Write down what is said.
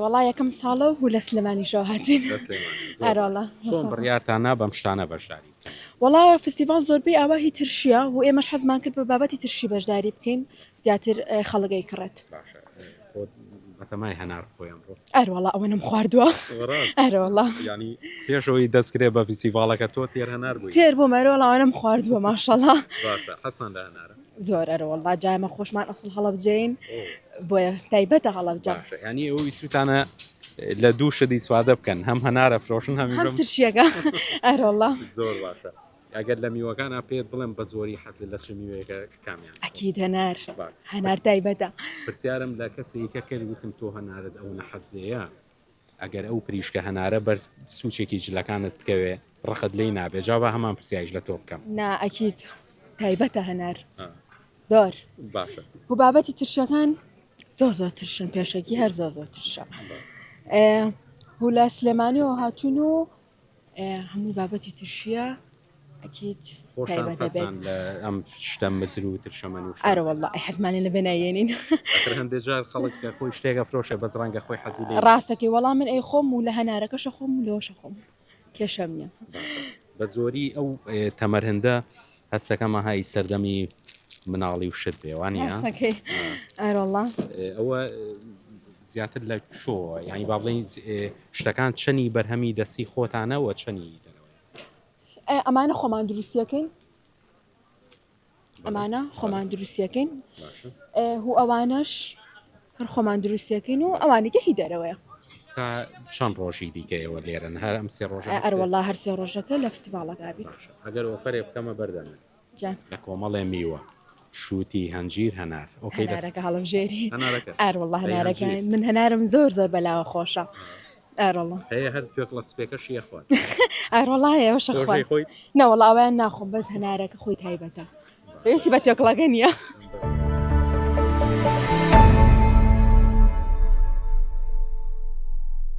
وەڵا یەکەم ساڵە و لە سلێمانیشەوە هاتین. لە سلێمانی. زۆر ئەرێ باش. وەڵا. چۆن بڕیارتان نا بەم شتانە بەشداری بکەن؟ وەڵا فستیڤاڵ زۆربەی ئاوا هی ترشیە و ئێمەش حەزمان کرد بە بابەتی ترشی بەشداری بکەین زیاتر خەڵک ئەیکڕێت. باشە خۆت بەتەمای هەنار بخۆی ئەمڕۆ؟ ئەرێ وەڵا ئەوەنەم خواردووە. بەڕاست؟ ئەرێ وەڵا. یانی پێش ئەوەی دەست کرێ بە فستیڤاڵەکە تۆ تێر هەنار بووی؟ تێر بووم ئەرێ وەڵا ئەوەنەم خواردووە ماشەڵا. باشە حەزتان لە هەنارە؟ زۆر ئەرێ وەڵا جا ئێمە خۆشمان ئەسڵ هەڵەبجەین بۆیە تایبەتە هەڵەبجە. باشە یانی ئێوە ویستوتانە لە دوو شت ئیسفادە بکەن هەم هەنارە فرۆشن هەمیش هەم ترشیەکە ئەرێ وەڵا. زۆر باشە ئەگەر لە میوەکانا پێت بڵێم بە زۆری حەزت لە چ میوەیەکە کامیان؟ ئەکید هەنار هەنار تایبەتە. پرسیارم لە کەسێکە کرد وتم تۆ هەنارت ئەونە حەزێیە ئەگەر ئەو پریشکە هەنارە بەر سوچێکی جلەکانت بکەوێ ڕقت لێی نابێ جا با هەمان پرسیاریش لە تۆ بکەم. نا ئەکید تایبەتە هەنار زۆر باشە. و بابەتی ترشەکان زۆر زۆر ترشن پێشەکی هەر زۆر زۆر ترشە و لە سلێمانیەوە هاتوون و هەمووی بابەتی ترشیە ئەکید خۆشتان حەزتان لە ئەم شتە مزر و ترشەمەنی و شتانە؟ ئەرە وەڵا ئەی حەزمان لێ نەبێ نایێنین. ئەخر هەندێ جار خەڵک کە خۆی شتێک ئەفرۆشێ بەس ڕەنگە خۆی حەزی لێی نەبێ. ڕاستەکەی وەڵا من ئەیخۆم و لە هەنارەکەش ئەخۆم و لەوەش ئەخۆم کێشەم نیە. باشە بە زۆری ئەو تەمەرهندە هەستەکەم ئەها ئی سەردەمی مناڵی و شت بێ وانیە؟ ڕاستەکەی ئەرەوەڵا. ئەوە زیاتر لە کوێوە یانی با بڵێین شتەکان چەنی بەرهەمی دەستی خۆتانە و چەنی دەرەوەیە؟ ئەمانە خۆمان دروستیەکەین ئەمانە خۆمان دروستیەکەین هو ئەوانەش هەر خۆمان دروستیەکەین و ئەوانیکە هی دەرەوەیە. تا چەند ڕۆژی دیکە ئێوە لێرەن هەر ئەم سێ ڕۆژە؟ ئەروەڵا هەر سێ ڕۆژەکە لە فستیڤاڵەکە بین. ئەگەر ئۆفەرێ بکەمە بەردەمت گیان. لە کۆمەڵێ میوە، شووتی، هەنجیر، هەنار. ئۆکەی لەس. هەنارەکە هەڵبژێری. هەنارەکە. ئەروەڵا ئەی هەنارەکە هەنجیر. من هەنارم زۆر زۆر بەلاوە خۆشە. ئەروەڵا. هەیە هەر توێکڵە سپێکەشی ئەخوات. ئەروەڵا هەیە ئەوەش تۆش ئەخوات. ئەیخۆیت؟ نەوەڵا ئەوەیان ناخۆم بەس هەنارەکە خۆی تایبەتە. پێویستی بە توێکڵەکە نییە.